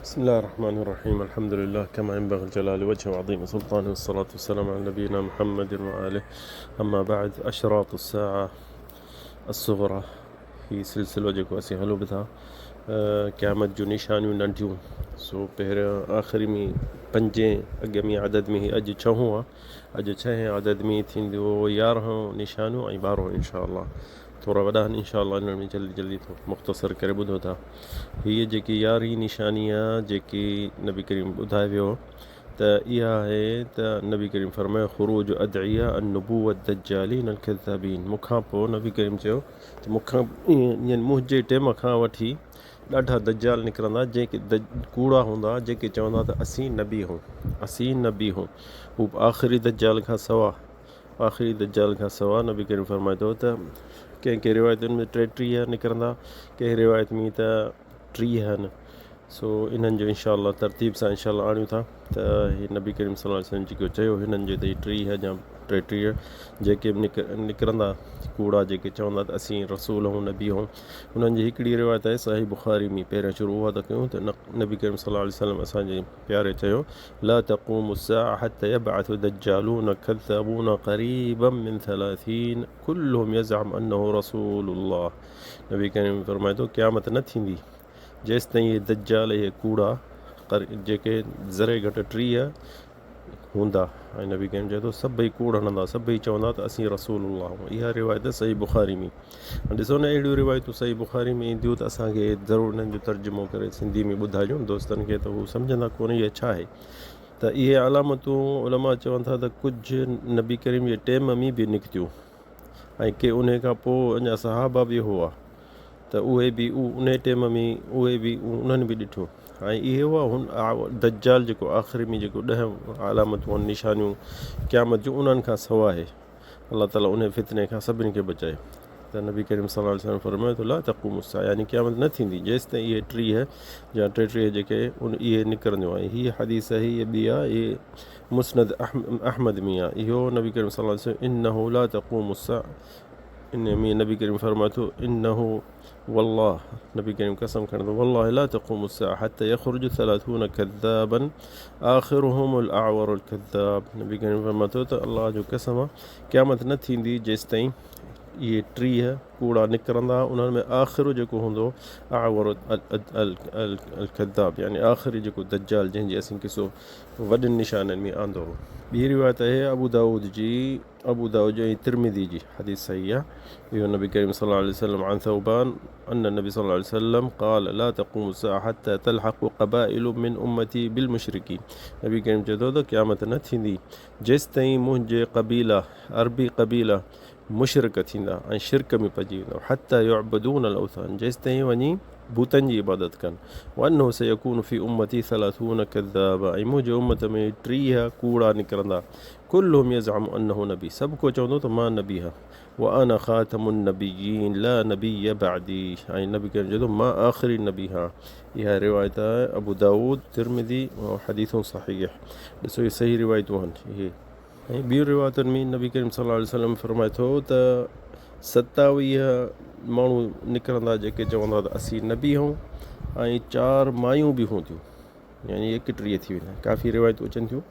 بسم الله الرحمن الرحيم الحمد لله كما ينبغي لجلال وجهه وعظيم سلطانه والصلاة والسلام على نبينا محمد وآله اما بعد اشراط الساعة الصغرى هي سلسلو جيڪو اسين هلون به ٿا قيامت جون نشانيون ننڍيون سو پهريان آخري ۾ پنجين اڳ ۾ عدد ۾ هي اڄ ڇهون آ اڄ ڇهين عدد ۾ ٿيندو يارهون نشانيون ۽ ٻارهون انشاء الله ٿورا وڏا آهن انشاء الله انهن ۾ جلدي جلدي ٿو مختصر ڪري ٻڌو ٿا هيء جيڪي يارهين نشاني آ جيڪي نبي ڪريم ٻڌائي ويو ته اها آهي ته نبي ڪريم فرمايو خروج ادعياء النبوة الدجالين الڪذابين مون کان پوء نبي ڪريم چيو ته مون کان يعني منهنجي ٽيم کان وٺي ڏاڍا دجال نڪرندا جيڪي ڪوڙا هوندا جيڪي چوندا ته اسين نبي هون اسين نبي هون هو آخري دجال کان سوا آخري دجال کان سوا نبي ڪريم فرمائي ٿو ته ڪنهن ڪنهن روايتن ۾ 33 نڪرندا ڪنهن روايت ۾ ته 30 آهن سو انهن جو انشاء الله ترتيب سان انشاء الله آڻيون ٿا ته هي نبي ڪريم صلي الله عليه وسلم جيڪو چيو هنن جي ته هي 30 يا 33 جيڪي به نڪرندا ڪوڙا جيڪي چوندا ته اسين رسول هون نبي هون انهن جي هڪڙي روايت آهي صحيح بخاري ۾ پهريان شروع اها ٿا ڪيون ته نبي ڪريم صلي الله عليه وسلم اسان جي پياري چيو لا تقوم الساعة حتى يبعث دجالون كذابون قريبا من 30 كلهم يزعم انه رسول الله نبي ڪريم فرمائي ٿو قيامت نه ٿيندي جيستائين اهي دجال اهي ڪوڙا جيڪي ذري گهٽ 30 هوندا ۽ نبي ڪريم چئي ٿو سڀئي ڪوڙ هڻندا سڀئي چوندا ته اسين رسول الله آهيون اها روايت صحيح بخاري ۾ ڏسو نه اهڙيون روايتون صحيح بخاري ۾ اينديون ته اسان کي ضرور انهن جو ترجمو ڪري سنڌي ۾ ٻڌائجو دوستن کي ته هو سمجهندا ڪونه اهي ڇا آهي ته اهي علامتون علماء چون ٿا ته ڪجهه نبي ڪريم جي ٽيم ۾ به نڪتيون ۽ ڪي انهي کان پوء اڃا صحابه به هئا ته اهي به انهي ٽيم ۾ اهي به انهن به ڏٺو ۽ اهي هئا هن دجال جيڪو آخري ۾ جيڪو 10 علامتون نشانيون قيامت جون انهن کان سوا آهي الله تعالي انهي فتني کان سڀني کي بچائي ته نبي ڪريم صلي الله عليه وسلم فرمايو ته لا تقوم الساعه يعني قيامت نه ٿيندي جيستائين اهي 30 يا 33 جيڪي ان اهي نڪرنديون آهن هي حديث هي ٻي آهي هي مسند احمد ۾ آهي اهو نبي ڪريم صلي الله عليه وسلم انه لا تقوم الساعه ان ۾ نبي ڪريم فرمائي ٿو انه والله نبي ڪريم قسم کڻي ٿو والله لا تقوم الساعه حتى يخرج 30 كذابا آخرهم الاعور الكذاب نبي ڪريم فرمائي ٿو ته الله جو قسم قيامت نه ٿيندي جيستائين اهي 30 ڪوڙا نڪرندا انهن ۾ آخر جيڪو هوندو اعور الكذاب يعني آخري جيڪو دجال جنهن جي اسين قصو وڏن نشانن ۾ آندو هو. ٻي روايت آهي ابو داود جي ابو داود ۽ ترمذي جي حديث صحيح آهي. اهو نبي ڪريم صلي الله عليه وسلم عن ثوبان ان النبي صلي الله عليه وسلم قال لا تقوم الساعة حتى تلحق قبائل من امتي بالمشرڪين نبي ڪريم چئي ٿو ته قيامت نه ٿيندي جيستائين منهنجي قبيلا عربي قبيلا مشرڪ ٿيندا ۽ شرڪ ۾ پئجي ويندا حتى يعبدون الاوثان جيستائين وڃي بتن جي عبادت ڪن وانه سيڪون في امتي 30 ڪذابا ۽ منهنجي امت ۾ 30 ڪوڙا نڪرندا ڪلهم يزعم انه نبي سڀ ڪو چوندو ته مان نبي هان وانا خاتم النبيين لا نبي بعدي ۽ نبي ڪريم چئي ٿو مان آخري نبي هان اها روايت آهي ابو داود ترمذي وحديث صحيح ڏسو اهي صحيح روايتون آهن اهي ۽ ٻين روايتن ۾ نبي ڪريم صلي الله عليه وسلم فرمائي ٿو ته 27 ماڻهو نڪرندا جيڪي چوندا ته اسين نبي آهيون ۽ چار مايون به هونديون يعني 31 ٿي ويندا ڪافي روايتون اچن ٿيون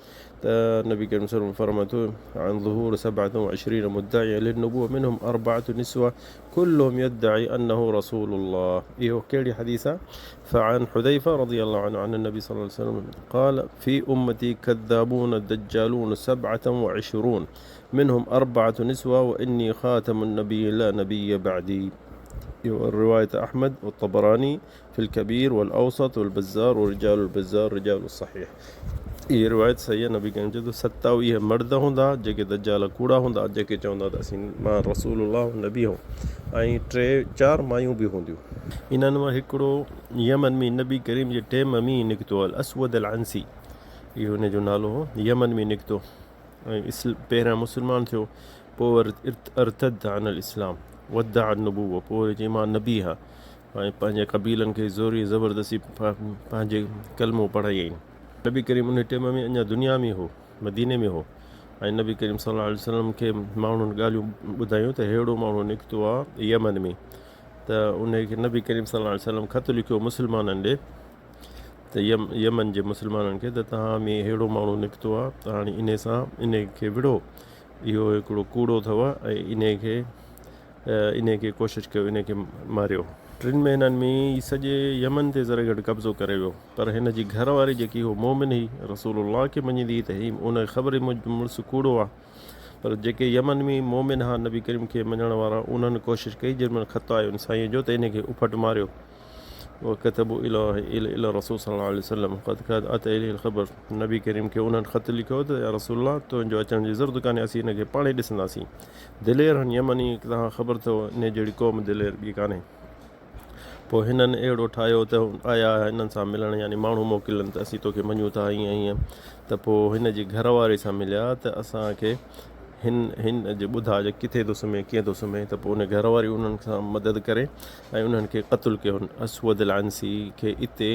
ته نبي ڪريم صلي الله عليه وسلم فرمائي ٿو عن ظهور 27 مدعي للنبوة منهم اربعة نسوة كلهم يدعي انه رسول الله اهو ڪهڙي حديث آهي فعن حذيفة رضي الله عنه عن النبي صلى الله عليه وسلم قال في امتي كذابون دجالون 27 منهم اربعة نسوة واني خاتم النبي لا نبي بعدي رواية أحمد والطبراني في الكبير والأوسط والبزار ورجال البزار رجال الصحيح اهي روايت صحيح نبي ڪريم چئي ٿو 27 مرد هوندا جيڪي دجال ڪوڙا هوندا جيڪي چوندا ته اسين مان رسول الله نبي هون ۽ ٽي چار مايون به هونديون. انهن مان هڪڙو يمن ۾ نبي ڪريم جي ٽيم ۾ نڪتو الاسود العنسي اهو ان جو نالو هو يمن ۾ نڪتو ۽ پهريان مسلمان ٿيو پوء ارتد عن الاسلام ودع النبوه پوء چي مان نبي هان ۽ پنهنجي قبيلن کي زوريء زبردستي پنهنجي ڪلمو پڙهايائين. نبي ڪريم انهي ٽيم ۾ اڃا دنيا ۾ هو، مديني ۾ هو ۽ نبي ڪريم صلي الله عليه وسلم کي ماڻهن ڳالهيون ٻڌايون ته ههڙو ماڻهو نڪتو آ يمن ۾ ته انهي کي نبي ڪريم صلي الله عليه وسلم خط لکيو مسلمانن ڏي. ته يم يمن جي مسلمانن کي ته توهان ۾ اهڙو ماڻهو نڪتو آهي ته هاڻي انهي سان انهي کي وڙهو اهو هڪڙو ڪوڙو اٿو ۽ انهي کي انهي کي ڪوشش ڪيو انهي کي ماريو. ٽن مهينن ۾ ئي سڄي يمن تي ذري گهٽ قبضو ڪري ويو پر هن جي گهر واري جيڪي هو مومن هئي رسول الله کي مڃيندي هئي ته هي ان کي خبر هئي منهنجو مڙس ڪوڙو آهي پر جيڪي يمن ۾ مومن ها نبي ڪريم کي مڃڻ وارا انهن ڪوشش ڪئي جنهن مهل خط آيو ان سائين جو ته انهي کي اڦٽ ماريو وڪتبوا الي الى الرسول صلي الله عليه وسلم قد كاد اتى اليه الخبر نبي ڪريم کي انهن خط لکيو ته يا رسول الله تنهنجو اچڻ جي ضرورت ڪانهي اسين هن کي پاڻهي ڏسنداسين دلير هن يمني توهان خبر اٿو انهي جهڙي قوم دلير ٻي ڪانهي پوء هنن اهڙو ٺاهيو ته آيا هنن سان ملڻ يعني ماڻهو موڪلن ته اسين توکي مڃون ٿا ائين ائين ته پوء هن جي گهر واري سان مليا ته اسان کي هن هن جي ٻڌاء جو ڪٿي ٿو سمهي ڪيئن ٿو سمهي ته پوء ان گهر واري انهن سان مدد ڪري ۽ انهن کي قتل ڪيو هن اسود العنسي کي اتي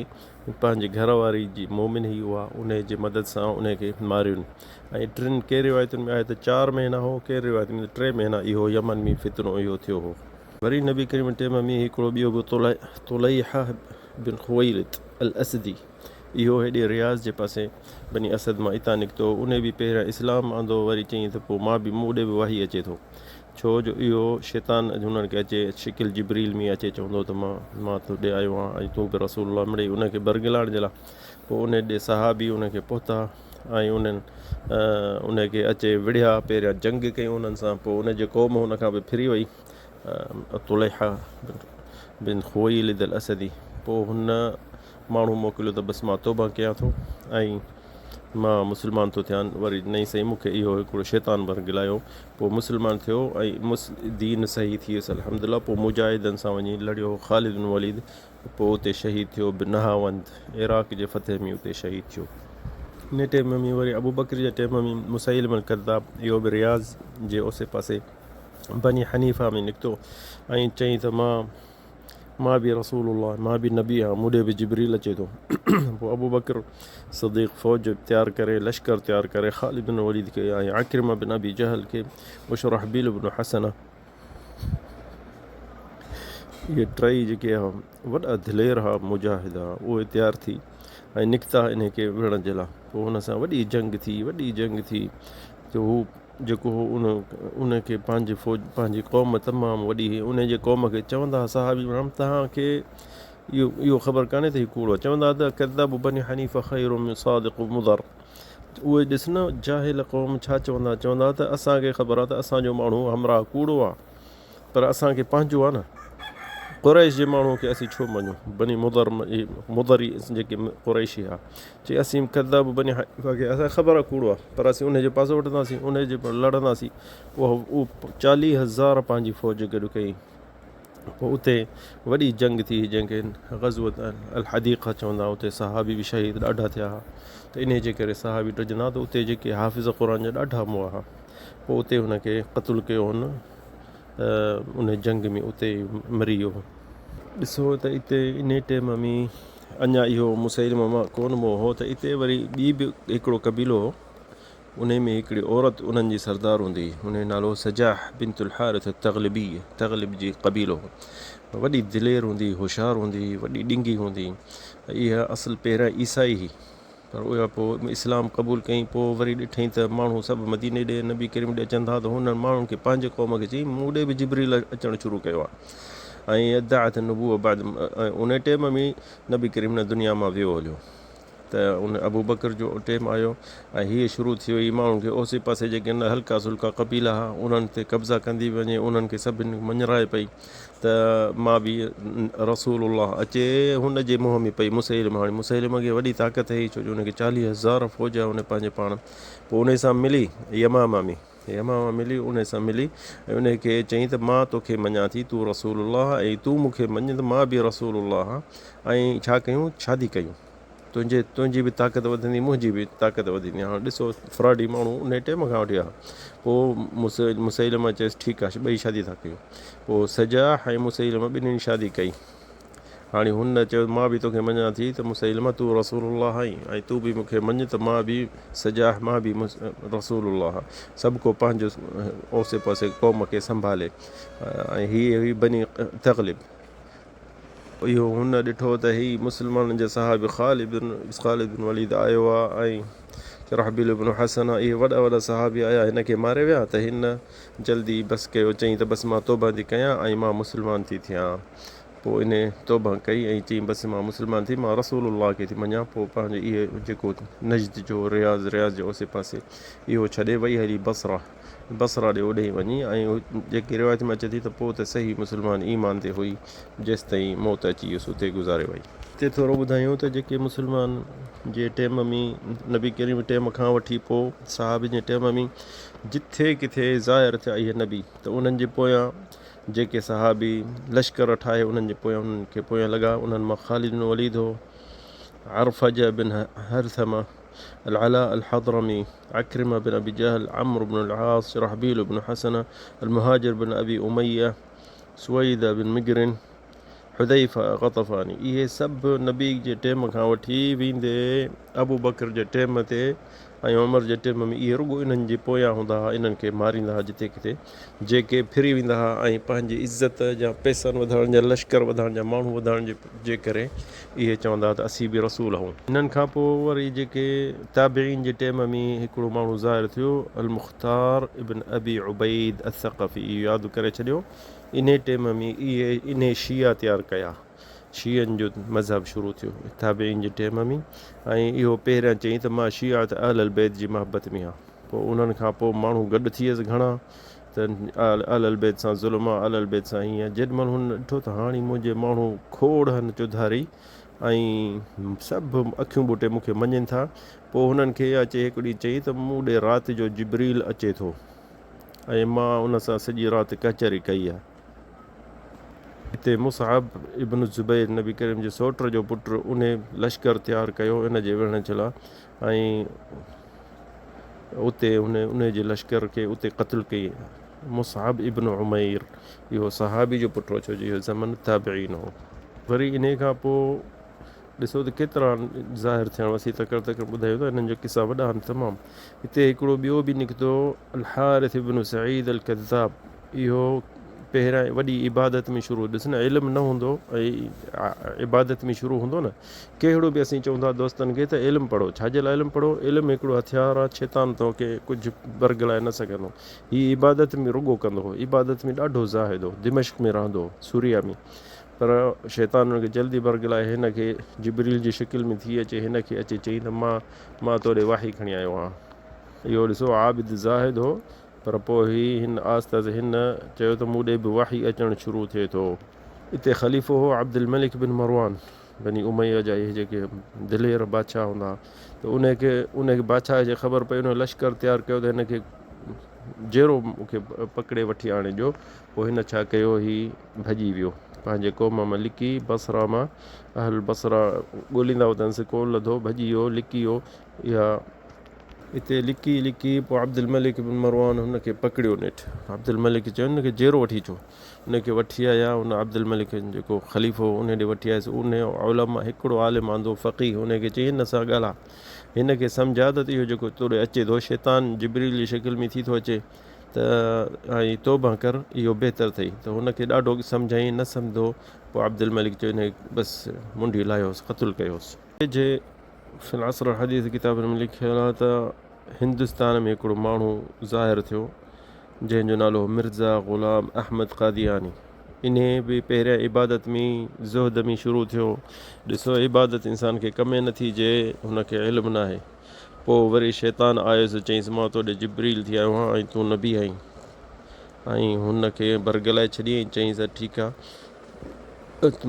پنهنجي گهر واري جي مومن هئي اها انهي جي مدد سان انهي کي مارين ۽ ٽن ڪي روايتن ۾ آهي ته چار مهينا هو ڪي روايتن ۾ ٽي مهينا اهو يمن ۾ فتنو اهو ٿيو هو. وري نبي ڪريم ٽيم ۾ هڪڙو ٻيو به طليحه بن خويلد الاسدي اهو هيڏي رياض جي پاسي بني اسد مان اتان نڪتو انهي به پهريان اسلام آندو وري چيائين ته پوء مان به مون ڏي به وحي اچي ٿو ڇو جو اهو شيطان هنن کي اچي شڪل جبريل ۾ اچي چوندو ته مان مان تو ڏي آيو آهيان ۽ تون به رسول الله مڙئي ان کي برغلائڻ جي لاء پوء ان ڏي صحابي ان کي پهتا ۽ انهن ان کي اچي وڙهيا پهريان جنگ ڪئي انهن سان پوء ان جي قوم هن کان به ڦري وئي طليحه بن خويلد الاسدي پوء هن ماڻهو موڪليو ته بس مان توبه ڪيان ٿو ۽ مان مسلمان ٿو ٿيان وري نئين سائين مون کي اهو هڪڙو شيطان ورغلايو پوء مسلمان ٿيو ۽ دين صحيح ٿي ويس الحمدلله پوء مجاهدن سان وڃي لڙيو خالد بن وليد پوء اتي شهيد ٿيو بنهاوند عراق جي فتح ۾ اتي شهيد ٿيو. ان ٽيم ۾ وري ابوبڪر جي ٽيم ۾ مسيلمه الڪذاب اهو به رياض جي اوسي پاسي بني حنيفه ۾ نڪتو ۽ چيائين ته مان مان به رسول الله مان به نبي آهيان مون ڏي به جبريل اچي ٿو پوء ابوبڪر صديق فوج تيار ڪري لشڪر تيار ڪري خالد بن وليد کي ۽ عڪرمه بن ابي جهل کي وشرحبيل بن حسنه اهي ٽئي جيڪي هئا وڏا دلير هئا مجاهد هئا اهي تيار ٿي ۽ نڪتا انهي کي وڙهڻ جي لاء پوء هن سان وڏي جنگ ٿي وڏي جنگ ٿي جو هو جيڪو هو ان ان کي پنهنجي فوج پنهنجي قوم تمام وڏي هئي ان جي قوم کي چوندا هئا صحابي برام توهان کي اهو اهو خبر ڪانهي ته هي ڪوڙو آهي چوندا هئا ته ڪذاب بني حنيفه خير من صادق مضر اهي ڏس نه جاهل قوم ڇا چوندا چوندا ته اسان کي خبر آهي ته اسان جو ماڻهو همراهه ڪوڙو آهي پر اسان کي پنهنجو آهي نه قريش جي ماڻهو کي اسين ڇو مڃون بني مضر مضري جيڪي قريشي ها چي اسين ڪذاب بني حنيفه کي اسان خبر آهي ڪوڙو آهي پر اسين ان جو پاسو وٺنداسين ان جي لڙنداسين اهو 40000 پنهنجي فوج گڏ ڪئي پوء اتي وڏي جنگ ٿي جنهن کي غزوة الحديقه چوندا اتي صحابي به شهيد ڏاڍا ٿيا ها ته انهي جي ڪري صحابي ڊڄندا ته اتي جيڪي حافظ قرآن جا ڏاڍا مئا ها پوء اتي هن کي قتل ڪيو هن ان جنگ ۾ اتي مري ويو. ڏسو ته اتي انهي ٽيم ۾ اڃا اهو مسيلمه مان ڪونه مئو هو ته اتي وري ٻي به هڪڙو قبيلو هو انهي ۾ هڪڙي عورت انهن جي سردار هوندي هئي انهي جو نالو هو سجاح بنت الحارث التغلبي تغلب جي قبيلو هو وڏي دلير هوندي هئي هوشيار هوندي هئي وڏي ڏنگي هوندي هئي اها اصل پهريان عيسائي هئي پر اها پوء اسلام قبول ڪيائين پوء وري ڏٺائين ته ماڻهو سڀ مديني ڏي نبي ڪريم ڏي اچن ٿا ته هنن ماڻهن کي پنهنجي قوم کي چيائين مون ڏي به جبريل اچڻ شروع ڪيو آهي ۽ ادعت النبوة بعد ان ٽيم ۾ نبي ڪريم هن دنيا مان ويو هليو ته ان ابوبڪر جو ٽيم آيو ۽ هيء شروع ٿي وئي ماڻهن کي اوسي پاسي جيڪي هلڪا سلڪا قبيلا هئا انهن تي قبضا ڪندي وڃي انهن کي سڀني مڃرائي پئي ته مان به رسول الله اچي هن جي منهن ۾ پئي مسيلمه هاڻي مسيلمه کي وڏي طاقت هئي ڇو جو هن کي 40000 فوج هن پنهنجي پاڻ پوء ان سان ملي يمامه ۾ يمامه ملي ان سان ملي ۽ ان کي چيائين ته مان توکي مڃان ٿي تون رسول الله ۽ تون مون کي مڃ ته مان به رسول الله ۽ ڇا ڪيون شادي ڪيون تنهنجي تنهنجي به طاقت وڌندي منهنجي به طاقت وڌندي هاڻ ڏسو فراڊي ماڻهو انهي ٽيم کان وٺي آ پوء مسيلمه چيس ٺيڪ آ ٻئي شادي ٿا ڪيون پوء سجاح ۽ مسيلمه ٻنهين شادي ڪئي هاڻي هن چيو مان به توکي مڃان ٿي ته مسيلمه تون رسول الله آهين ۽ تون به مونکي مڃ ته مان به سجاح مان به رسول الله آهيان سڀ ڪو پنهنجو اوسي پاسي قوم کي سنڀالي ۽ هي هئي بني تغلب. اهو هن ڏٺو ته هي مسلمانن جي صحابي خالد بن خالد بن وليد آيو آ ۽ شرحبيل بن حسنه اهي وڏا وڏا صحابي آيا هن کي ماري ويا ته هن جلدي بس ڪيو چئين ته بس مان توبه ٿي ڪيان ۽ مان مسلمان ٿي ٿيان پوء انهي توبه ڪئي ۽ چئين بس مان مسلمان ٿي مان رسول الله کي ٿي مڃان پوء پنهنجو اهي جيڪو نجد جو رياض رياض جي اوسي پاسي اهو ڇڏي وئي هلي بصره بصره ڏي اوڏهين وڃي ۽ جيڪي روايت ۾ اچي ٿي ته پوء ته صحيح مسلمان ايمان تي هئي جيستائين موت اچي ويس اتي گذاري وئي. هتي ٿورو ٻڌايون ته جيڪي مسلمان جي ٽيم ۾ نبي ڪريم ٽيم کان وٺي پوء صحابين جي ٽيم ۾ جٿي ڪٿي ظاهر ٿيا اهي نبي ته انهن جي پويان جيڪي صحابي لشڪر ٺاهي انهن جي پويان انهن کي پويان لڳا انهن مان خالد بن وليد هو عرفجه بن هرثمه العلاء الحضرمي عكرمة بن أبي جهل عمرو بن العاص شرحبيل بن حسنة المهاجر بن أبي أمية سويدة بن مقرن حذيفه غطفاني اهي سڀ نبي جي ٽيم کان وٺي ويندي ابوبڪر جي ٽيم تي ۽ عمر جي ٽيم ۾ اهي رڳو انهن جي پويان هوندا ها انهن کي ماريندا ها جتي ڪٿي جيڪي ڦري ويندا ها ۽ پنهنجي عزت يا پئسن وڌائڻ جا لشڪر وڌائڻ جا ماڻهو وڌائڻ جي ڪري اهي چوندا ها ته اسين به رسول آهيون. انهن کان پوء وري جيڪي تابعين جي ٽيم ۾ هڪڙو ماڻهو ظاهر ٿيو المختار ابن ابي عبيد الثقفي اهو ياد ڪري ڇڏيو انهي ٽيم ۾ اهي انهي شيعا تيار ڪيا. شيعن جو مذهب شروع ٿيو تابعين جي ٽيم ۾ ۽ اهو پهريان چيائين ته مان شيعه اهل البيت جي محبت ۾ آهيان. پوء انهن کان پوء ماڻهو گڏ ٿيس گهڻا ته اهل البيت سان ظلم آ اهل البيت سان هيئن آ. جيڏي مهل هن ڏٺو ته هاڻي منهنجي ماڻهو کوڙ هن چوڌاري ۽ سڀ اکيون ٻوٽي مون کي مڃين ٿا. پوء هنن کي اچي هڪ ڏينهن چيائين ته مون ڏي رات جو جبريل اچي ٿو. ۽ مان ان سان سڄي رات ڪچهري ڪئي آهي. هتي مصعب ابن الزبير نبي ڪريم جي سئوٽ جو پٽ انهي لشڪر تيار ڪيو ان جي وڙهڻ جي لاء ۽ اتي هن انهي جي لشڪر کي اتي قتل ڪئي. مصعب ابن عمير اهو صحابي جو پٽ هو ڇو جو اهو زمن تابعين هو. وري انهي کان پوء ڏسو ته ڪيترا ظاهر ٿيڻ اسين تڪڙ تڪڙ ٻڌايون ٿا انهن جا قصا وڏا آهن تمام هتي هڪڙو ٻيو به نڪتو الحارث ابن سعيد الڪذاب اهو پهريان وڏي عبادت ۾ شروع ڏس نه علم نه هوندو ۽ عبادت ۾ شروع هوندو نه ڪهڙو به اسين چون ٿا دوستن کي ته علم پڙهو ڇا جي لاء علم پڙهو علم هڪڙو هٿيار آهي شيطان توکي ڪجهه برغلائي نه سگهندو هي عبادت ۾ رڳو ڪندو هو عبادت ۾ ڏاڍو زاهد هو دمشق ۾ رهندو هو سوريا ۾ پر شيطان هن کي جلدي برغلائي هن کي جبريل جي شڪل ۾ ٿي اچي هن کي اچي چئي ته مان مان تو ڏي وحي کڻي آيو آهيان. اهو ڏسو عابد زاهد هو پر پوء هي هن آهستي آهستي هن چيو ته مون ڏي به وحي اچڻ شروع ٿئي ٿو. اتي خليفو هو عبدالملڪ بن مروان بني اميه جا اهي جيڪي دلير بادشاهه هوندا ها ته انهي کي انهي کي بادشاهه کي خبر پئي انهي لشڪر تيار ڪيو ته هن کي جيئرو مون کي پڪڙي وٺي آڻي ڏيو پوء هن ڇا ڪيو هي ڀڄي ويو پنهنجي قوم مان لڪي بصره مان اهل البصره ڳوليندا وتنس ڪونه لڌو ڀڄي ويو لڪي ويو اها اتي لڪي لڪي پوء عبدالملڪ بن مروان هن کي پڪڙيو نيٺ عبدالملڪ چيو هن کي جيئرو وٺي اچو ان کي وٺي آيا ان عبدالملڪ جيڪو خليفو هو ان ڏي وٺي آيس ان علماء هڪڙو عالم آندو فقيه ان کي چئي هن سان ڳالهاء هن کي سمجهاء ته اهو جيڪو تو ڏي اچي ٿو شيطان جبريل جي شڪل ۾ ٿي ٿو اچي ته ۽ توبه ڪر اهو بهتر اٿئي ته هن کي ڏاڍو سمجهائين نه سمجهو پوء عبدالملڪ چيو هن کي بس منڍي لاهيوس قتل ڪيوس. جي في العصر الحديث ڪتاب ۾ لکيل آهي ته هندستان ۾ هڪڙو ماڻهو ظاهر ٿيو جنهن جو نالو هو مرزا غلام احمد قادياني انهي به پهريان عبادت ۾ زهد ۾ شروع ٿيو ڏسو عبادت انسان کي ڪمي نٿي جي هن کي علم ناهي پوء وري شيطان آيس چيائينس مان تو ڏي جبريل ٿي آيو آهيان ۽ تون نبي آهين ۽ هن کي برغلائي ڇڏيائين چيائينس ته ٺيڪ آهي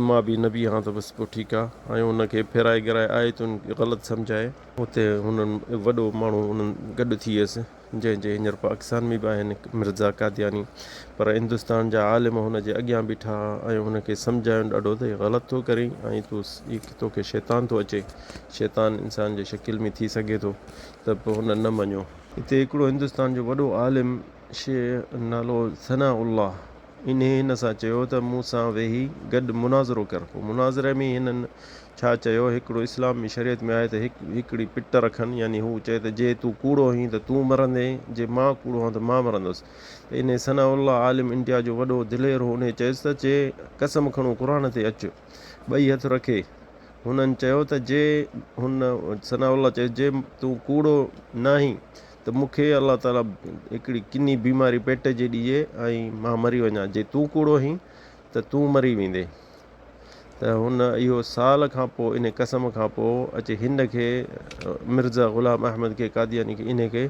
مان به نبي آهيان ته بس پوء ٺيڪ آهي ۽ هن کي ڦيرائي گهرائي آيتون غلط سمجهائي اتي هنن وڏو ماڻهو انهن گڏ ٿي ويس جنهن جي هينئر پاڪستان ۾ به آهن مرزا قادياني پر هندستان جا عالم هن جي اڳيان بيٺا ۽ هن کي سمجهايون ڏاڍو ته هي غلط ٿو ڪرين ۽ تو توکي شيطان ٿو اچي شيطان انسان جي شڪل ۾ ٿي سگهي ٿو ته پوء هن نه مڃيو. هتي هڪڙو هندستان جو وڏو عالم شيخ نالو ثناء الله انهيء هن سان چيو ته مون سان ويهي گڏ مناظرو ڪر. پوء مناظري ۾ هنن ڇا چيو، هڪڙو اسلام ۾ شريعت ۾ آهي ته هڪ هڪڙي پٽ رکن، يعني هو چئي ته جي تون ڪوڙو آهين ته تون مرندين، جي مان ڪوڙو آهيان ته مان مرندس. ته انهيء ثناء الله عالم انڊيا جو وڏو دلير هو، انهيء چيس ته چي قسم کڻون قرآن تي اچ. ٻئي هٿ رکي. هنن چيو ته جي هن ثناء الله چيس جي تون ڪوڙو ناهين ته مون کي الله تعاليٰ هڪڙي ڪني بيماري پيٽ جي ڏئي ۽ مان مري وڃان جي تون ڪوڙو هين ته تون مري ويندين. ته هن اهو سال کان پوء انهي قسم کان پوء اچي هن کي مرزا غلام احمد کي قادياني کي انهي کي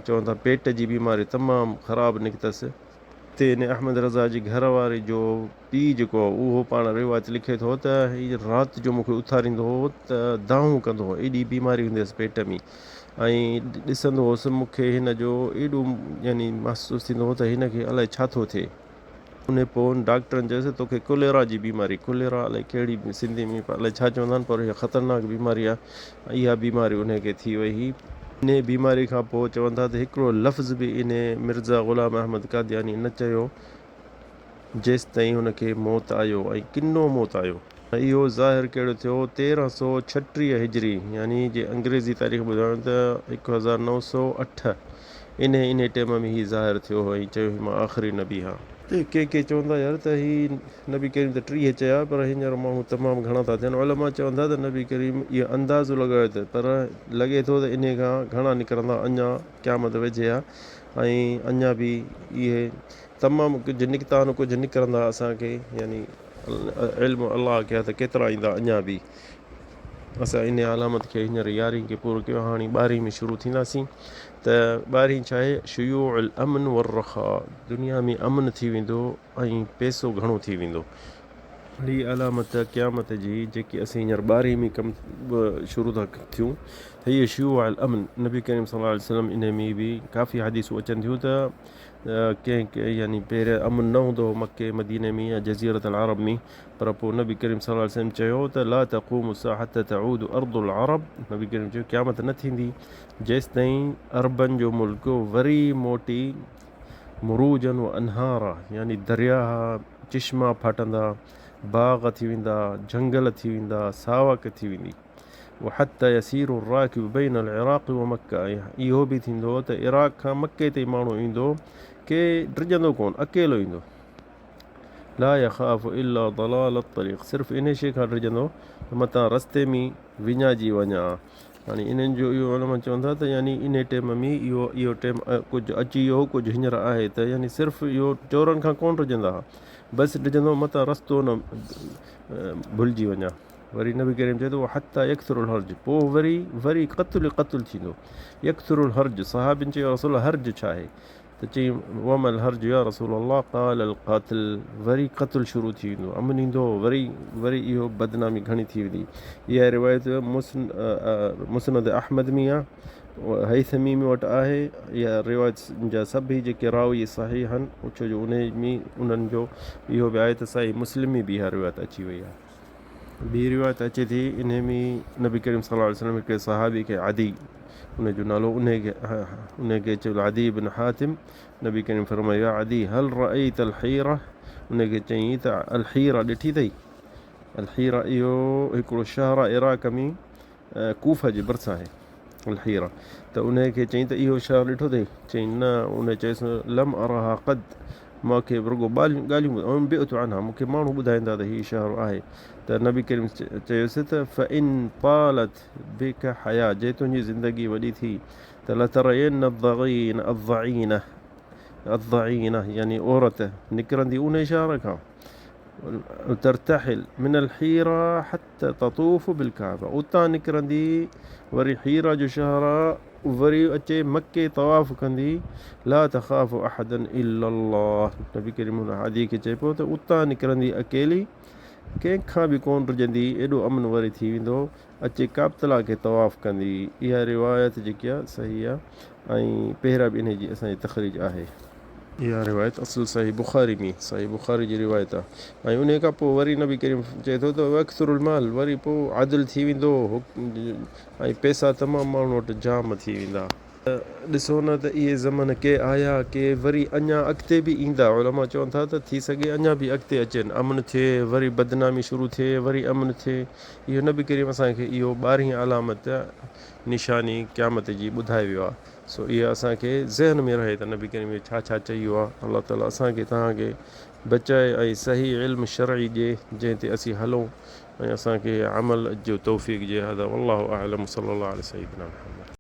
چون ٿا پيٽ جي بيماري تمام خراب نڪتس. تي انهي احمد رضا جي گهر واري جو پيء جيڪو هو اهو پاڻ روايت لکي ٿو ته هي رات جو مون کي اٿاريندو هو ته دانهون ڪندو هو ايڏي بيماري هوندي هيس پيٽ ۾ ۽ ڏسندو هوس مون کي هن جو ايڏو يعني محسوس ٿيندو هو ته هن کي الائي ڇا ٿو ٿئي. انهي پوء ڊاڪٽرن چيس ته توکي ڪوليرا جي بيماري، ڪوليرا الائي ڪهڙي سنڌي ۾ الائي ڇا چوندا آهن پر اها خطرناڪ بيماري آهي ۽ اها بيماري انهي کي ٿي وئي هئي. انهي بيماري کان پوء چون ٿا ته هڪڙو لفظ به انهي مرزا غلام احمد قادياني نه چيو جيستائين هن کي موت آيو ۽ ڪنو موت آيو. اهو ظاهر ڪهڙو ٿيو؟ 1336 هجري يعني جي انگريزي تاريخ ٻڌايون ته 1908 انهي انهي ٽيم ۾ هي ظاهر ٿيو هو ۽ چيو هي مان آخري نبي هان. ته ڪي ڪي چون ٿا يار ته هي نبي ڪريم ته 30 چيا پر هينئر ماڻهو تمام گهڻا ٿا ٿين. علماء چون ٿا ته نبي ڪريم اهو اندازو لڳايو ته پر لڳي ٿو ته انهي کان گهڻا نڪرندا اڃا قيامت ويجهي آ ۽ اڃا به اهي تمام ڪجهه نڪتا آهن ڪجهه نڪرندا اسان کي يعني علم الله کي آهي ته ڪيترا ايندا اڃا به اسان ان علامت کي هينئر يارهين کي پورو ڪيو هاڻي ٻارهين ۾ شروع ٿينداسين ته ٻارهين ڇا آهي شيوع الامن والرخاء دنيا ۾ امن ٿي ويندو ۽ پيسو گهڻو ٿي ويندو هي علامت قيامت جي جيڪي اسين هينئر ٻارهين ۾ ڪم شروع ٿا ٿيون ته هي شيوع الامن نبي ڪريم صلي الله عليه وسلم ان ۾ به ڪافي حديثون اچن ٿيون ته ڪنهن ڪنهن يعني پهريان امن نه هوندو هو مڪي مديني ۾ يا جزيرة العرب ۾ پر پوء نبي ڪريم صلي الله عليه وسلم چيو ته لا تقوم الساعة حتى تعود ارض العرب نبي ڪريم چيو قيامت نه ٿيندي جيستائين عربن جو ملڪ وري موٽي مروجا و انهارا يعني درياهه چشما ڦاٽندا باغ ٿي ويندا جهنگل ٿي ويندا ساوڪ ٿي ويندي. وحتي يسير الراڪب بين العراق ومڪه ۽ اهو به ٿيندو ته عراق کان مڪي تائين ماڻهو ايندو ڪي ڊڄندو ڪونه اڪيلو ايندو لا يخاف الا ضلال الطريق صرف انهي شيء کان ڊڄندو ته متان رستي ۾ وڃائجي وڃان هاڻي انهن جو اهو علماء چون ٿا ته يعني انهي ٽيم ۾ اهو اهو ٽيم ڪجهه اچي ويو هو ڪجهه هينئر آهي ته يعني صرف اهو چورن کان ڪونه ڊڄندا ها بس ڊڄندو متان رستو نه ڀلجي وڃان وري نبي ڪريم چئي ٿو حتي يڪثر الهرج پوء وري وري قتل قتل ٿيندو يڪثر الهرج صحابين چيو رسول الله هرج ڇا آهي ته چئي وما الهرج يا رسول الله قال القتل وري قتل شروع ٿي ويندو امن ايندو وري وري اهو بدنامي گهڻي ٿي ويندي اها روايت مسند احمد ۾ آهي هيثمي ۾ وٽ آهي اها روايت جا سڀ ئي جيڪي راوي صحيح آهن ڇو جو انهي ۾ انهن جو اهو به آهي ته صحيح مسلم ۾ به اها روايت اچي وئي آهي ٻي روايت اچي ٿي انهي ۾ نبي ڪريم صلي الله عليه وسلم هڪڙي صحابي کي عدي ان جو نالو انهي کي انهي کي چيو عدي بن حاتم نبي ڪريم فرمايو يا عدي هل رأيت الحيره انهي کي چيائين ته الحيره ڏٺي اٿئي الحيره اهو هڪڙو شهر آهي عراق ۾ ڪوفه جي ڀرسان آهي الحيره ته انهي کي چيائين ته اهو شهر ڏٺو اٿئي چيائين نه انهي چيس لم اراها قد مان کي رڳو ڳالهيون انبئت عنها مون کي ماڻهو ٻڌائيندا ته هي شهر آهي ته نبي ڪريم چيس ته فان طالت بك حياة جي تنهنجي زندگي وڏي ٿي ته لترين الضغين الضعينه الضعينه يعني عورت نڪرندي انهي شهر کان ترتحل من الحيره حتي تطوف بالڪعبه اتان نڪرندي وري حيره جو شهر آ وري اچي مڪي طواف ڪندي لا تخاف احدا الا الله نبي ڪريم هن عادي کي چئي پيو ته اتان نڪرندي اڪيلي ڪنهن کان به ڪون ڊڄندي ايڏو امن وري ٿي ويندو اچي ڪعبتلا کي طواف ڪندي اها روايت جيڪي آ صحيح آ ۽ پهريان به انهي جي اسان جي تخريج آهي. اها روايت اصل صحيح بخاري ۾ صحيح بخاري جي روايت آهي ۽ انهي کان پوء وري نبي ڪريم چئي ٿو ته ويڪثر المال وري پوء عدل ٿي ويندو ۽ پئسا تمام ماڻهن وٽ جام ٿي ويندا. ته ڏسو نه ته اهي زمن ڪي آيا ڪي وري اڃا اڳتي به ايندا علماء چون ٿا ته ٿي سگهي اڃا به اڳتي اچن امن ٿئي وري بدنامي شروع ٿئي وري امن ٿئي اهو نبي ڪريم اسان کي اهو ٻارهين علامت نشاني قيامت جي ٻڌائي ويو آهي سو اها اسان کي ذهن ۾ رهي ته نبي ڪريم اهو ڇا ڇا چئي ويو آهي الله تعالي اسان کي توهان کي بچائي ۽ صحيح علم شرعي ڏي جنهن تي اسين هلون. ۽ اسان کي عمل جو توفيق ڏئي. هذا والله اعلم، صلي الله علي سيدنا محمد.